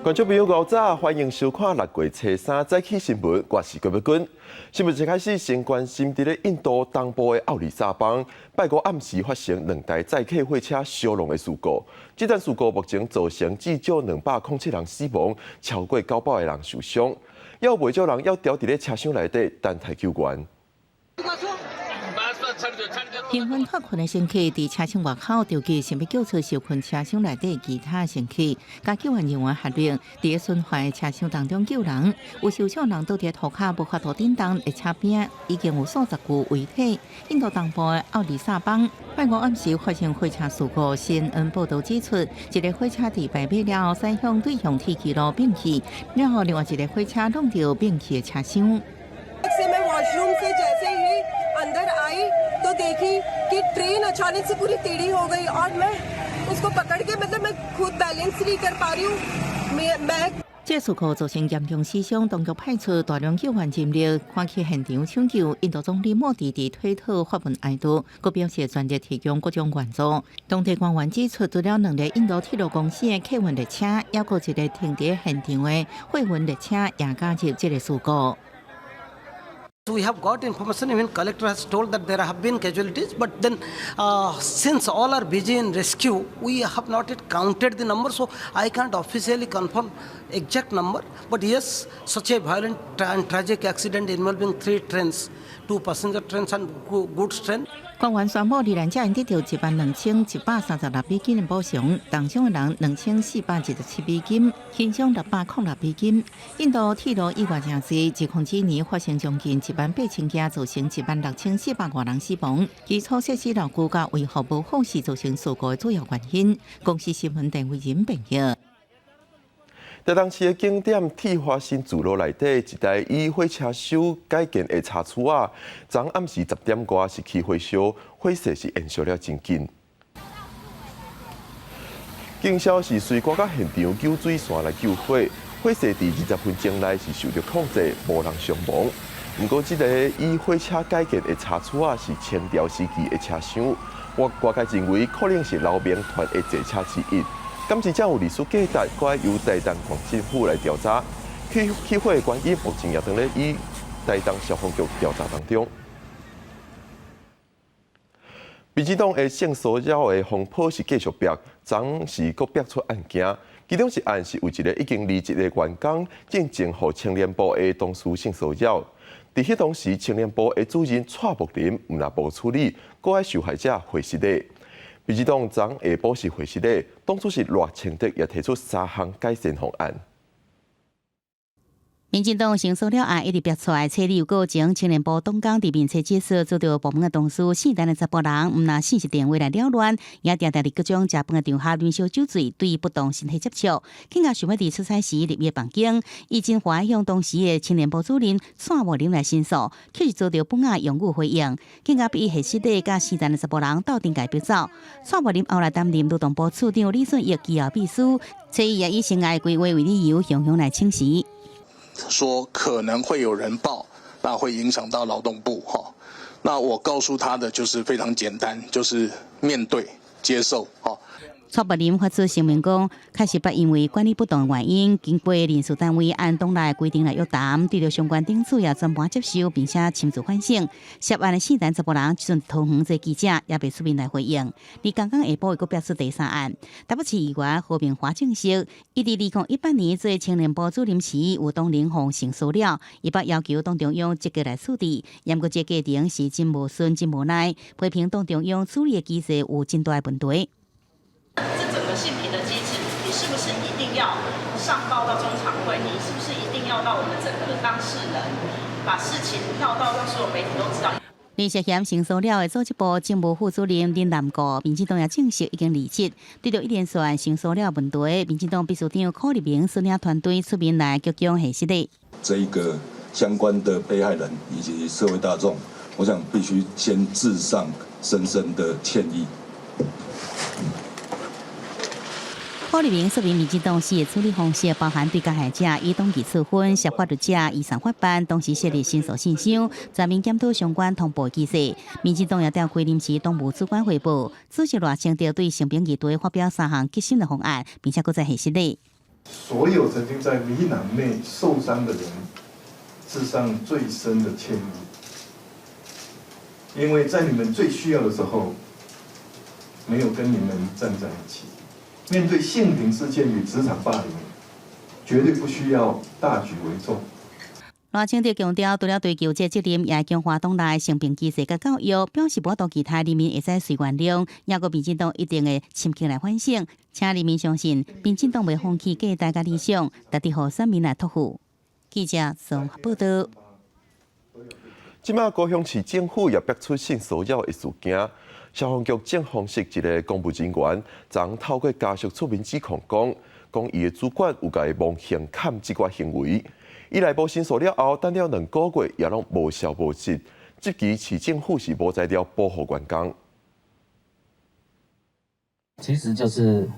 觀眾朋友，午早，歡迎收看六月初三早起新聞，我是郭碧君。新聞一開始先關心佇咧印度東部的奧里薩邦，拜五暗時發生兩台載客火車相撞的事故。這單事故目前造成至少207人死亡，超過900個人受傷，猶有袂少人猶牢佇咧車廂內底等待救援。興奮脫困的乘客佇車廂外口著急，想欲救出受困車廂內底其他乘客，佮救援人員合力，佇損壞車廂當中救人。有受傷人倒佇塗跤無法度振動的車邊，已經有數十具遺體。印度東部的奧里薩邦，拜五暗時發生火車事故，CNN 報導指出，一个火車佇排尾了後，駛向對向鐵軌路變去，了後另外一个火車挵著變去的車廂。 तो देखी कि ट्रेन अचानक से पूरी टेढ़ी हो गई और मैं उसको पकड़ के मतलब मैं खुद बैलेंस नहीं कर पा रही हूँ मैं 這事故造成嚴重死傷，當局派出大量救援人力趕去現場搶救。印度總理莫迪佇推特發文哀悼，閣表示全力提供各種援助。當地官員指出，除了兩个印度鐵路公司的客運列車，猶閣一个停佇現場的貨運列車也加入這个事故。 We have got information, even collector has told that there have been casualties, but then since all are busy in rescue, we have not yet counted the number, so I can't officially confirm exact number. But yes, such a violent and tragic accident involving three trains, two passenger trains and goods train. 官員宣布，罹難者𪜶得著12,136美金的補償，重傷的人2427美金，輕傷606美金。印度鐵路意外誠濟，2009年發生將近1萬8千件，造成1萬6400外人死亡。基礎設施老舊佮維護無好是造成事故的主要原因。公視新聞鄧慧仁編譯。台東市的景點鐵花新慈路內底一台以火車首改建的車厝仔，昨暗時10點外是起火燒，火勢是延燒了真緊。警消是隨趕到現場救水線來救火，火勢佇20分鐘內是受著控制，無人傷亡。毋過，這个以火車改建的車厝仔是清朝時期的車廂，外界認為可能是劉銘傳的坐車之一。敢是這有歷史價值，閣由台東縣政府來調查。起火的原因目前也正咧以台東消防局調查當中。民進黨的性騷擾的風波是繼續爆，昨是閣爆出案件，其中一案是有一个已經離職的員工，進前予青年部的同事性騷擾。佇彼當時，青年部的主任蔡木林毋但無處理，閣愛受害者回失禮。民進黨昨下晡是會失禮，黨主席賴清德也提出三項改善方案。民進黨性騷擾案一直爆出來，處理有過程，青年部黨工佇面冊指出，遭著部門的同事姓陳的查埔人，毋但信息電話來擾亂，也定定佇各種食飯的場合啉燒酒醉，對不當身體接觸，更加想欲佇出差時入伊的房間，伊真歡向當時的青年部主任蔡莫林來申訴，卻是遭著不雅用語回應，更加逼伊下失禮，佮姓陳的查埔人鬥陣共逼走。蔡莫林後來擔任勞動部次長李順益機要秘書，所以也以生涯規劃為理由，雄雄來請辭。說可能會有人報，那會影響到勞動部哈。那我告訴他的就是非常簡單，就是面對接受哈。蔡柏林發出聲明講，確實捌因為管理不當的原因，經過人事單位按黨內規定來約談，對著相關頂處也全盤接受，並且親自反省。涉案的姓陳查埔人，這陣桃園做記者也未出面來回應。而剛剛下晡又閣爆出第三案，台北市議員何明華證實，伊佇2018年做青年部主任時，有黨人予性騷擾，伊捌要求黨中央積極來處置，毋過這過程是真無順、真無奈，批評黨中央處理的機制有真大的問題。這整個性平的機制，你是不是一定要上報到中常會？你是不是一定要到我們整個的當事人，把事情鬧到讓所有媒體都知道？而涉嫌性騷擾的組織部政務副主任林南國，民進黨也證實已經離職。對著一連串性騷擾問題，民進黨秘書長柯立明率領團隊出面來鞠躬下失禮。這一個相關的被害人以及社會大眾，我想必須先致上深深的歉意。柯立明說明民進黨四个處理方式，包含對加害者以黨紀處分、涉法律者移送法辦，同時設立申訴信箱，全面檢討相關通報機制。民進黨也召開臨時黨務主管匯報，主席賴清德對性平議題發表三項革新的方案，並且閣再下失禮。所有曾經在民進黨內受傷的人，致上最深的歉意。因為在你們最需要的時候，沒有跟你們站在一起。面對性平事件與職場霸凌，絕對不需要大局為重。賴清德強調，除了追究這責任，也強化黨內性平機制佮教育，表示無度其他人民會使隨原諒，抑閣民進黨一定會深刻來反省，請人民相信，民進黨袂放棄價值佮理想，值得予選民來託付。記者綜合報道。這馬高雄市政府也爆出性騷擾的事件，消防局政風室一个公務人員，昨透過家屬出面指控講，講伊的主管有共伊無形崁這寡行為。伊來報申訴了後，等了2個月也攏無消無息，這期市政府是無才調保護員工。其實就是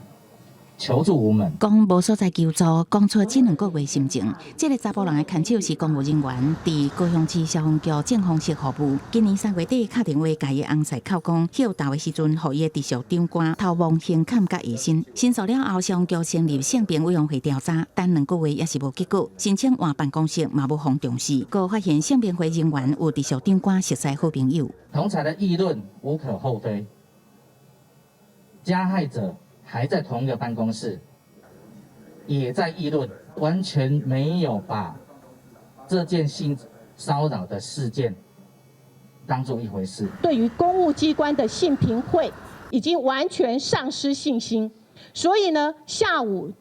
求助無門，講無所在求助，講出這兩個月心情。這个查埔人的牽手是公務人員，佇高雄市消防局政風室服務。今年3月底，敲電話共伊翁婿哭講，歇鬥的時陣，予伊的直屬長官偷摸胸崁佮下身。申訴了後，消防局成立性平委員會調查，等兩個月也是無結果。申請換辦公室嘛無予重視，閣發現性平會人員有直屬長官熟似好朋友。同儕的議論無可厚非，加害者還在同一個辦公室，也在議論，完全沒有把這件性騷擾的事件當做一回事。對於公務機關的性平會已經完全喪失信心，所以呢，下午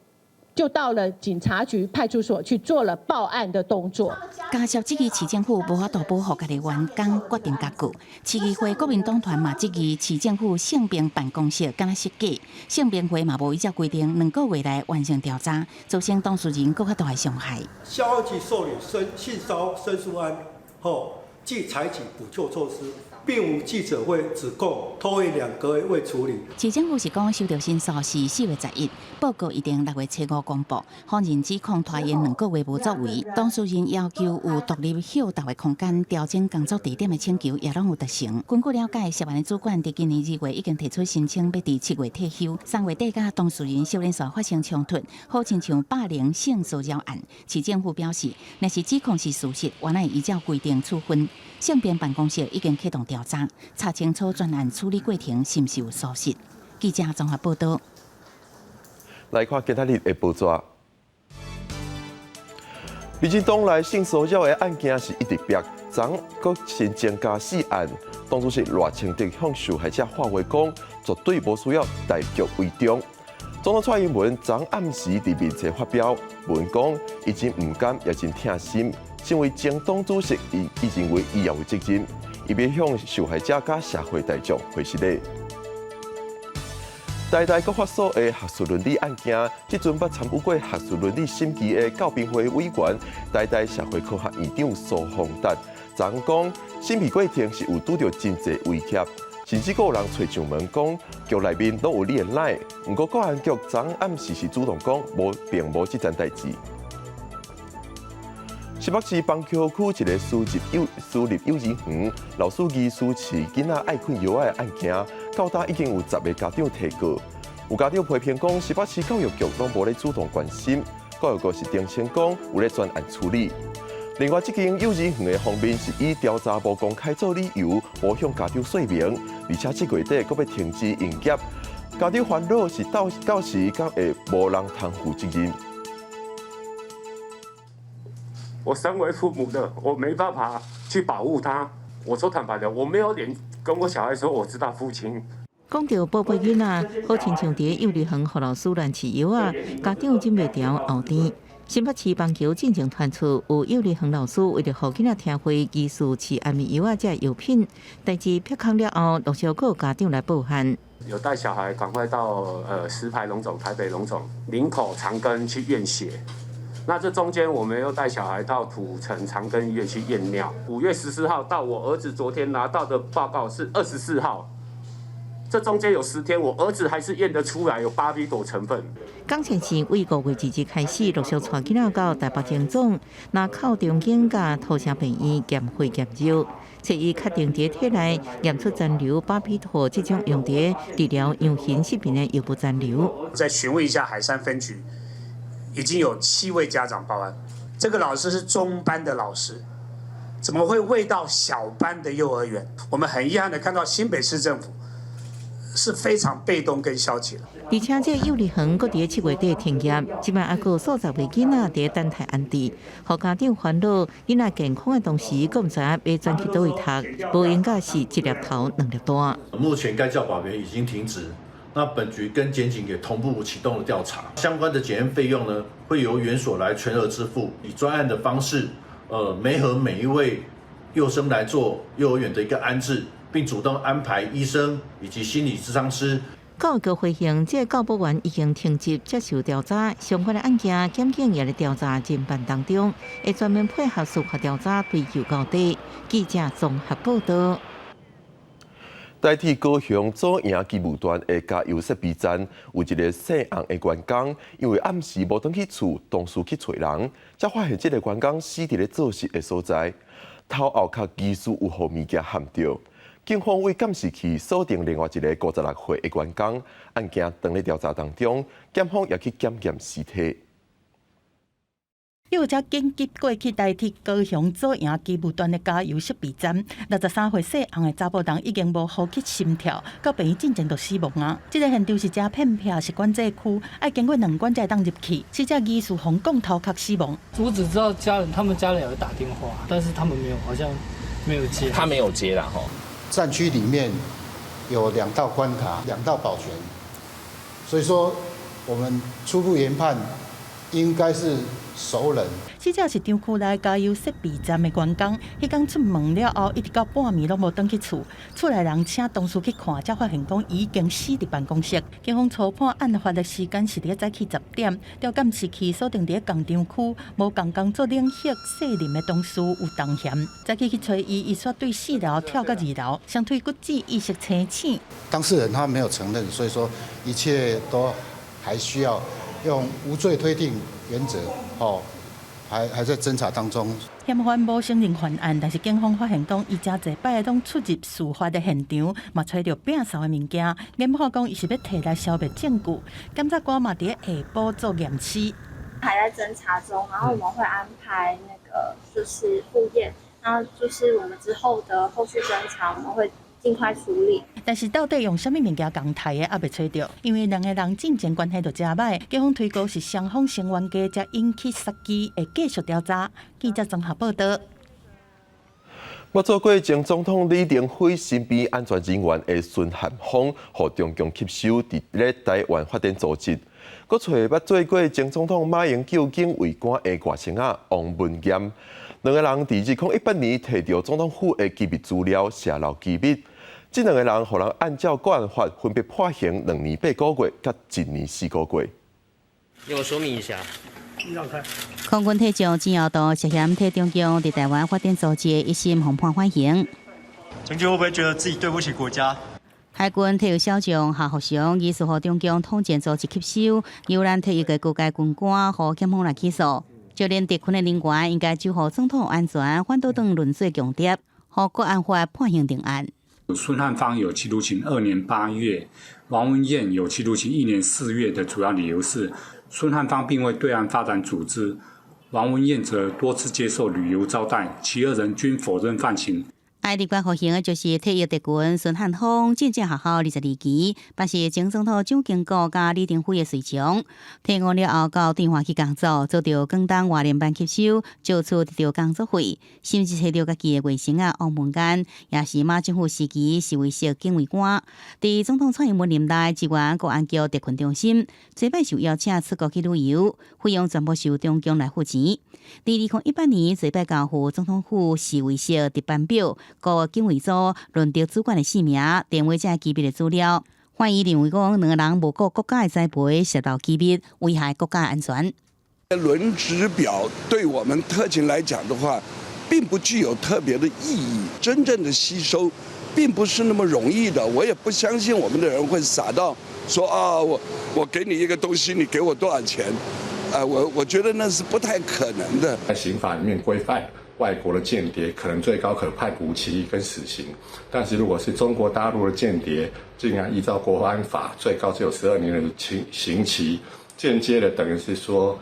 就到了警察局派出所去做了報案的動作。家屬質疑市政府無法度保護家己員工，決定共告。市議會國民黨團嘛質疑市政府性平辦公室敢若是假，性平會嘛無依照規定2個月內完成調查，造成當事人閣較大的傷害。消防局受理申性騷申訴案後，即採取補救措施，並無記者會指控拖延2個月未處理。市政府是講收到申訴是4月11，報告一定6月初5公布，否認指控拖延兩個月無作為。當事人要求有獨立歇鬥的空間，調整工作地點的請求也攏有達成。根據了解，涉案的主管佇今年2月已經提出申請，欲佇7月退休。3月底佮當事人小連續發生衝突，好親像霸凌性騷擾案。市政府表示，若是指控是事實，原來依照規定處分。性平辦公室已經啟動調查，查清楚專案處理過程是毋是有疏失。記者綜合報道。來看今仔日的報紙。民進黨內性騷擾的案件是一直爆，昨閣新增加四案。黨主席賴清德向受害者喊話講，絕對無需要大局為重。總統蔡英文昨暗時佇面冊發表文講，伊真毋甘，也真疼心。身為前黨主席，伊認為伊也有責任，伊欲向受害者佮社會大眾回失禮。台大國發所的學術倫理案件，這陣捌參與過學術倫理審議的教評會委員、台大社會科學院長蘇宏達，昨講審議過程是有拄著真濟威脅，甚至閣有人揣上門講局內面攏有你的 LINE，毋過國安局昨暗時是主動講無，並無這層代誌。新北市板橋區一个私立幼兒園老師疑似飼囡仔愛睏藥仔的案件，到今已經有10个家長提告。有家長批評講，新北市教育局攏無咧主動關心，教育局是澄清講有咧專案處理。另外，這間幼兒園的方面是以調查無公開做理由，無向家長說明，而且這月底閣欲停止營業。家長煩惱是到到時敢會無人通負責任。我身為父母的，我沒辦法去保護他。我說坦白的，我沒有臉跟我小孩說我是他父親。講著寶貝囡仔，好親像佇幼兒園予老師亂飼藥仔，家長忍袂牢嘔甜。新北市板橋進前傳出有幼兒園老師為著予囡仔聽話，疑似飼安眠藥仔這藥品，代誌曝光了後，陸續閣有家長來報案。有帶小孩趕快到石牌榮總、台北榮總、林口長庚去驗血。那這中間，我們又帶小孩到土城長庚醫院去驗尿。5月14號到我兒子昨天拿到的報告是24號，這中間有10天，我兒子還是驗得出來有巴比妥成分。江先生為5月2日開始陸續帶囡仔到台北榮總、林口長庚佮土城病院驗血驗尿，初醫確定佇體內驗出殘留巴比妥這種用佇治療陽性疾病的藥物殘留。再詢問一下海山分局。已經有7位家長報案。這個老師是中班的老師，怎麼會餵到小班的幼兒園？我們很遺憾的看到新北市政府是非常被動跟消極的。而且這個幼兒園閣佇7月底停業，這擺猶閣有數十位囡仔佇等待安置，予家長煩惱。囡仔健康的同時，閣毋知影欲轉去佗位讀，無閒甲是一粒頭兩粒大。目前該教保員已經停職，那本局跟檢警也同步啟動了調查，相關的檢驗費用呢，會由園所來全額支付，以專案的方式，媒合每一位幼生來做幼兒園的一個安置，並主動安排醫生以及心理諮商師。教育局回應，這個教保員已經停職接受調查，相關的案件檢警也佇調查偵辦當中，會全面配合司法調查，追究到底。記者綜合報道。台鐵高雄左營機務段的加油設備站，有一个姓洪的員工，因為暗時無轉去厝，同事去揣人，才發現這个員工死佇咧做事的所在，頭後殼疑似有予物件撼著。警方對監視器鎖定另外一个56歲的員工，案件當咧調查當中，檢方也去檢驗屍體。有車緊急過去台鐵高雄左營機務段的加油設備站，63歲姓洪的查埔人已經無呼吸心跳，到病院進前就死亡啊！這个現場是誠偏僻，是管制區，愛經過兩關才會當入去。死者疑似予摃頭殼死亡。我只知道家人，他們家人有打電話，但是他們沒有，好像沒有接。他沒有接啦，吼。站區裡面有兩道關卡，兩道保全，所以說我們初步研判應該是熟人。死者是廠區內加油設備站的員工，彼工出門了後，一直到半暝攏無轉去厝。厝內人請同事去看，才發現講伊已經死佇辦公室。警方初判案發的時間是佇早起10點，調監視器鎖定佇工廠區，無仝工做冷血卸磷的同事有同嫌。早起去揣伊，伊煞對四樓跳到二樓，雙腿骨折，意識清醒。當事人他沒有承認，所以說一切都還需要用無罪推定原則，哦。還在偵查當中。嫌犯無承認犯案，但是警方發現講，伊誠濟擺攏出入事發的現場，嘛揣著摒掃的物件，研判講伊是欲提來消滅證據。檢察官嘛佇下晡做驗屍。還在偵查中，然後我們會安排那個就是複驗，那就是我們之後的後續偵查，我們會盡快處理。但是到底用啥物物件共刣的，猶未揣著，因為兩个人進前關係就誠䆀，警方推估是雙方先冤家，才引起殺機，會繼續調查。記者綜合報道。捌做過前總統李登輝身邊安全人員的孫漢峰，予中共吸收佇咧台灣發展組織。閣揣捌做過前總統馬英九警衛官的外甥仔王文嚴，兩个人佇2018年提著總統府的機密資料洩露機密。這兩个人予人按照國安法分別判刑2年8個月佮1年4個月。你我說明一下。你讓開。空軍退將錢耀道涉嫌替中共佇台灣發展組織，一審予判緩刑。將軍會不會覺得自己對不起國家？海軍退役小將夏福祥疑似予中共統戰組織吸收，由咱退役的高階軍官予檢方來起訴，就連特勤的人員應該守護總統安全，反倒當論罪共諜，予國安法判刑定案。孫漢芳有期徒刑2年8月，王文彦有期徒刑1年4月的主要理由是，孫漢芳並未對岸發展組織，王文彦則多次接受旅遊招待，其二人均否認犯行。愛入關服刑的就是退役特軍孫漢峰，進政學校22期，嘛是前總統蔣經國佮李登輝的隨從。退伍了後到對岸去工作，遭著廣東外聯辦吸收，借厝得著工作費，甚至揣著家己的外甥仔王文堅，也是馬政府時期侍衛室警衛官。佇總統蔡英文任內，支援國安局特訓中心，濟擺受邀請出國去旅遊，費用全部是由中共來付錢。佇2018年，濟擺交付總統府侍衛室值班表。各警衛組輪值主管的姓名、電話這機密的資料，法院認為講兩个人無顧國家的栽培，洩露機密，危害國家安全。輪值表對我們特勤來講的話，並不具有特別的意義。真正的吸收，並不是那麼容易的。我也不相信我們的人會傻到說啊，我給你一個東西，你給我多少錢？啊，我覺得那是不太可能的。在刑法裡面規範，外國的間諜可能最高可判無期跟死刑，但是如果是中國大陸的間諜，竟然依照國安法，最高只有12年的刑期，間接的等於是說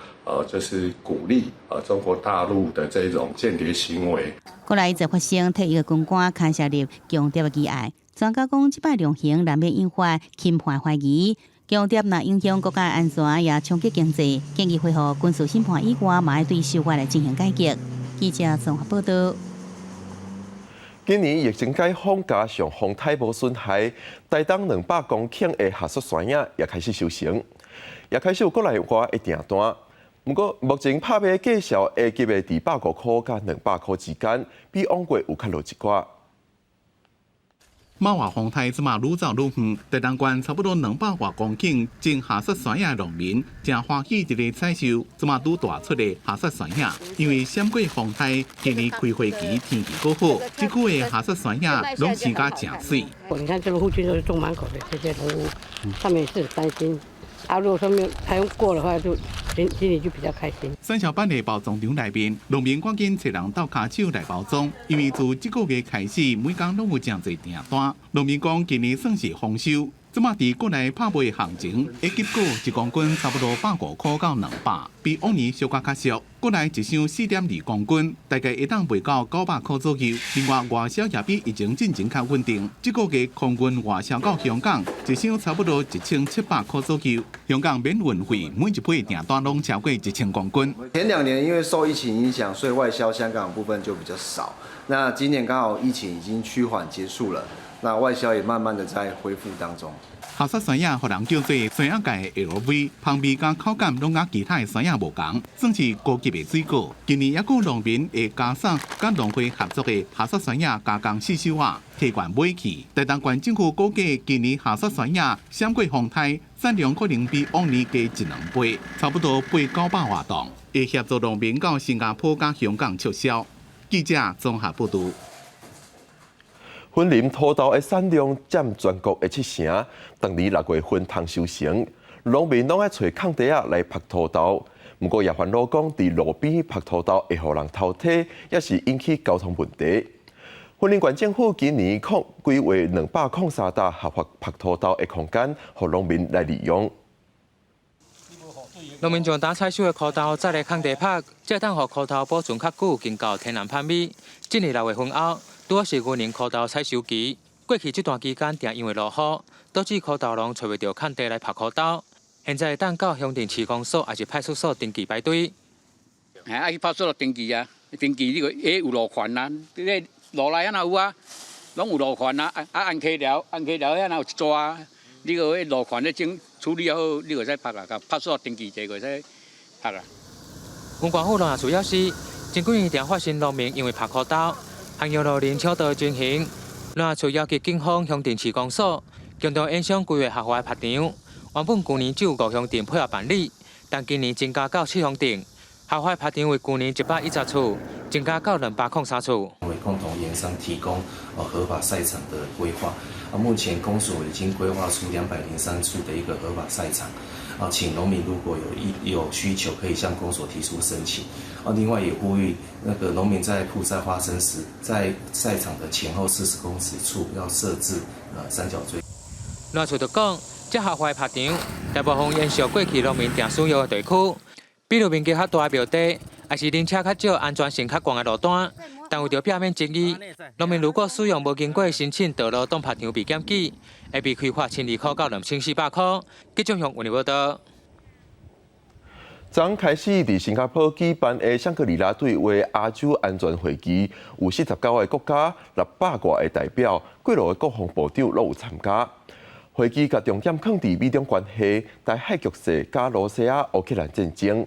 就是鼓勵中國大陸的這種間諜行為。過來就發生退役軍官牽涉入共諜的疑案，專家講這擺量刑難免引發侵犯懷疑，共諜若影響國家安全，也衝擊經濟，建議恢復軍事審判以外，嘛愛對司法來進行改革。記者綜合報道。今年疫情解封加上風颱無損害，台東200公頃的夏雪山仔也開始收成，也開始有國內外的訂單。毋過目前拍賣價數會級佇150塊佮200塊之間，比往過有較落一寡。瑪娃風颱這馬愈走愈遠，台東縣差不多200外公頃種夏雪山仔的農民，誠歡喜佇咧採收這馬拄大出的夏雪山仔，因為閃過風颱，今年開花期天氣閣好，這久的夏雪山仔攏生甲誠媠。你看這個附近都是種芒果的這些農夫，他們也是擔心。啊，如果說沒有颱風過的話，就心裡就比較開心。產銷班的包裝場內面，農民趕緊揣人鬥跤手來包裝，因為自這個月開始，每工攏有誠濟訂單。農民講，今年算是豐收，這馬佇國內拍賣行情，一級果1公斤差不多150塊到200，比往年小可較俗。國內一箱4.2公斤，大概會當賣到900塊左右。另外，外銷也比疫情進前較穩定。這個月空運外銷到香港，一箱差不多1700塊左右。香港免運費，每一批訂單攏超過1000公斤。前2年因為受疫情影響，所以外銷香港部分就比較少。那今年剛好疫情已經趨緩結束了，那外銷也慢慢的在恢復當中。夏雪山仔予人叫做山仔界的 LV，香味佮口感攏佮其他的山仔無仝，算是高級的水果。今年猶閣農民會加送佮農會合作的夏雪山仔加工細收仔，提懸買去。台東縣政府估計，今年夏雪山仔閃過風颱，產量可能比往年加一兩倍，差不多八九百外噸。會協助農民到新加坡佮香港促銷。記者綜合報導。雲林土豆的產量佔全國的七成，當年6月份通收成，農民攏愛揣空地仔來曝土豆。毋過也煩惱講，佇路邊曝土豆會予人偷提，抑是引起交通問題。雲林縣政府今年規劃203搭合法曝土豆的空間，予農民來利用。農民將當採收的苦豆載來空地曝，才會當予苦豆保存較久，經到天然香味。今年6月份後，拄好是雲林苦豆採收期。過去這段期間，定因為落雨，導致苦豆農揣袂著空地來曝苦豆。現在會當到鄉鎮市公所抑是派出所登記排隊。哎，愛去派出所登記啊，登記你個會有路權啊，你路內遐若有啊，攏有路權啊，啊按溪寮，按溪寮遐若有一逝啊，你個彼路權咧整處理好，你就會使曝啊，共派出所登記者就會使曝啊。雲縣府農業處表示，前幾年定發生農民因為曝苦豆，行用路人搶道的情形，農業處要求警方鄉鎮市公所共同研商規劃合法的曝場。原本舊年只有五鄉鎮配合辦理，但今年增加到七鄉鎮，合法曝場為舊年110處，增加到203處。為共同研商提供合法曬場的規劃。啊，目前公所已經規劃出203處的一個合法曬場。啊，請農民如果有需求，可以向公所提出申請。啊，另外也呼籲那個農民在曝曬花生時，在曬場的前後40公尺處要設置三角錐。農處就講，這合法曝場，大部分延續過去農民定使用的地區，比如面積較大的廟地，抑是人車較少、安全性較懸的路段。但為著避免爭議，農民如果使用無經過申請道路當曝場被檢舉，會被開罰1200塊到2400塊。記者向溫報道。昨開始佇新加坡舉辦的香格里拉對話亞洲安全會議，有49個國家、600外個代表，幾落個國防部長攏有參加。會議共重點放佇美中關係、台海局勢、佮羅西亞、烏克蘭戰爭。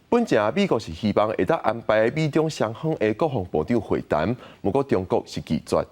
本來美國是希望會當安排美中雙方的國防部長會談，毋過中國是拒絕。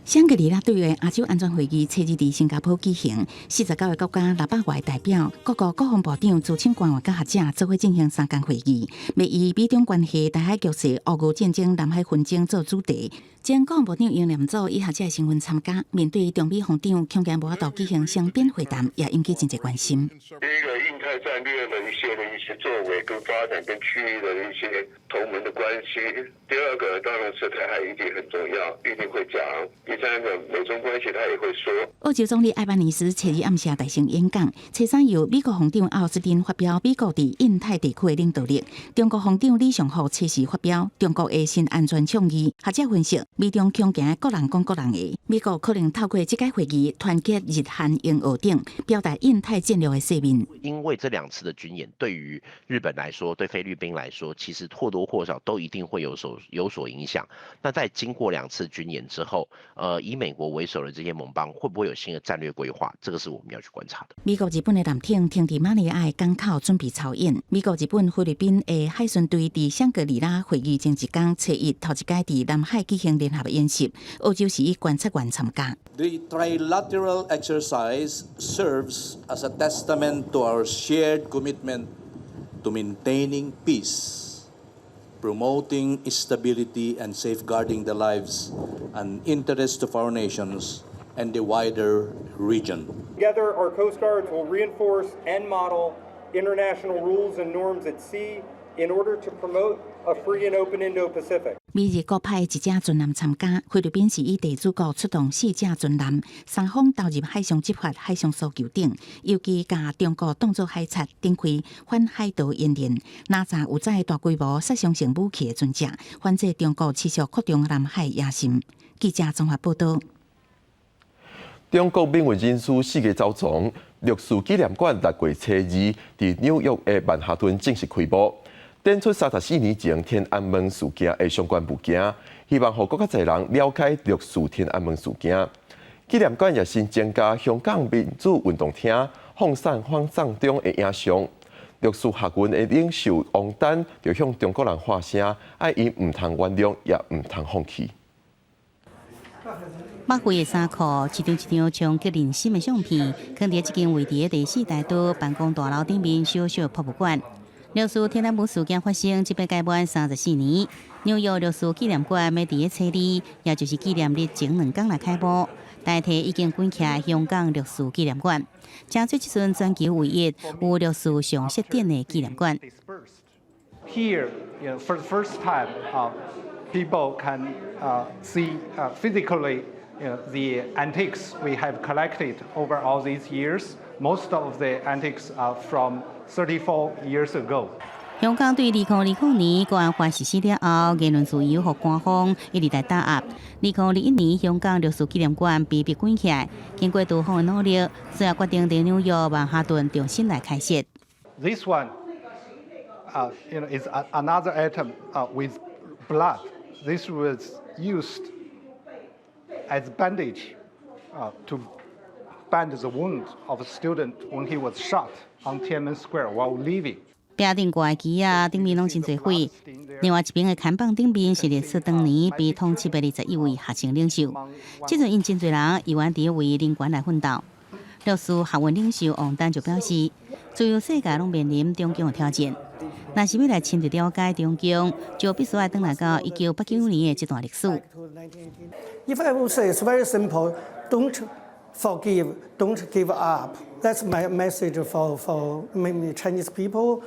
香格里拉對話亞洲安全會議，昨日佇新加坡舉行，49個國家600外代表，各國國防部長、資深官員佮學者做伙進行三工會議，欲以美中關係、台海局勢、烏俄戰爭、南海紛爭做主題。前國防部長英念祖以學者身份參加，面對中美防長恐驚無法度舉行雙邊會談，也引起真濟關心。第一個，印太太戰略的一些作為跟發展，跟區域的一些同盟的關係。第二個當然是台海議題很重要，一定會講。第三個美中關係，他也會說。澳洲總理艾巴尼斯初二暗時大聲演講，初三由美國防長奧斯汀發表美國佇印太地區的領導力。中國防長李尚福初四發表中國的新安全倡議。學者分析，美中強行各人講各人的，美國可能透過這個會議團結日韓英澳等，表達印太戰略的使命。因為這兩次的軍演，對於日本來說，對菲律賓來說，其實或多或少都一定會有所影響。那在經過兩次軍演之後，以美國為首的這些盟邦，會不會有新的戰略規劃？這個是我們要去觀察的。美國、日本的艦艇停佇馬尼拉的港口準備操演。美國、日本、菲律賓的海巡隊佇香格里拉會議前一工，初一頭一擺佇南海舉行聯合演習。澳洲是以觀察員參加。 The trilateral exercise serves as a testament to our shared commitment to maintaining peace, promoting stability and safeguarding the lives and interests of our nations and the wider region. Together, our Coast Guards will reinforce and model international rules and norms at sea in order to promote a free and open Indo-Pacific. 美日各派一隻船艦參加，菲律賓是以地主國出動四隻船艦，三方投入海上執法、海上搜救等，尤其共中國當作海賊展開反海盜演練，拿炸有載大規模殺傷性武器的船隻，反制中國持續擴張南海野心。記者綜合報道。中國民運人士四個走傱，六四紀念館六月初二佇紐約的曼哈頓正式開幕。展出34年前天安門事件的相關物件，希望予閣較濟人了解六四天安門事件。紀念館也新增加香港民主運動廳放送反送中的影像。六四學運的領袖王丹就向中國人發聲，愛𪜶毋通原諒，也毋通放棄。百惠的衫褲，一張一張衝擊人心的相片，囥佇這間位佇第四大道辦公大樓頂面小小博物館。六四天安門事件發生，這擺屆滿34年。紐約六四紀念館欲佇咧初二，也就是紀念日前兩工來開幕，代替已經關起來香港六四紀念館，成做這陣全球唯一有六四常設展的紀念館。 Here, for the first time, people can see physically the antiques we have collected over all these years. Most of the antiques are from 34 years ago. 香港對2020年國安法實施了後，言論自由予官方一直在打壓。2021年，香港六四紀念館被迫關起來，經過多方的努力，最後決定佇紐約曼哈頓重新來開設。 This one, is another item with blood. This was used as bandage to bind the wound of a student when he was shot on Tiananmen Square while leaving. 壁頂掛的旗仔頂面攏真濟血。另外一邊的看板頂面是歷史當年被通緝的21位學生領袖。這陣𪜶真濟人猶原佇為人權來奮鬥。六四學運領袖王丹就表示，自由世界攏面臨中共的挑戰。若是欲來深入了解中共，就必須愛轉來到1989年的這段歷史。 If I would say it's very simple, don't forgive, don't give up. That's my message for mainly Chinese people.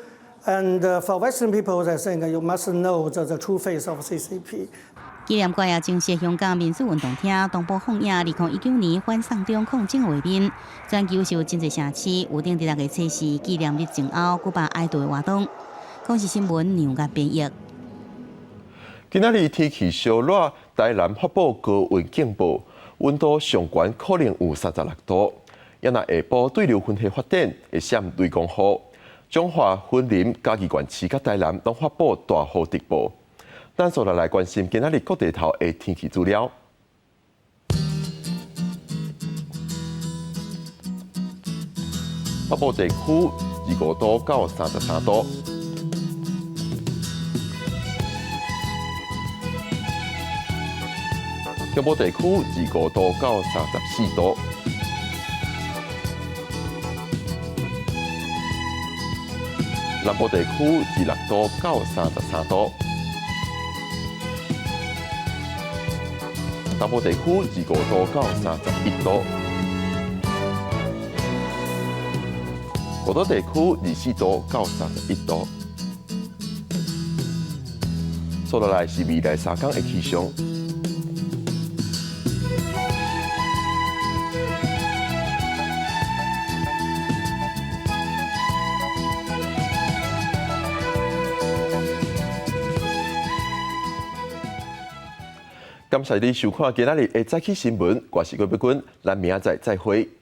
And for Western people, I think you must know the true face of CCP. 紀念館也增設香港民主運動廳，同步放映2019年反送中抗爭畫面。全球是有真濟城市預定佇六月初四紀念日前後舉辦哀悼的活動。公視新聞梁家編譯。今仔日天氣燒熱，台南發布高溫警報，溫度上懸可能有36度。也若下晡對流雲系發展，會閃雷公雨。彰化、雲林、嘉義縣市佮台南攏發布大雨特報。咱紲落來關心今仔日各地頭的天氣資料。北部地區25度到33度。中部地區25度到34度。南部地區26度到33度。東部地區25度到31度。五都地區24度到31度。紲落來是未來三工的氣象。感謝你收看今仔日的早起新聞，我是郭碧君，咱明仔載再會。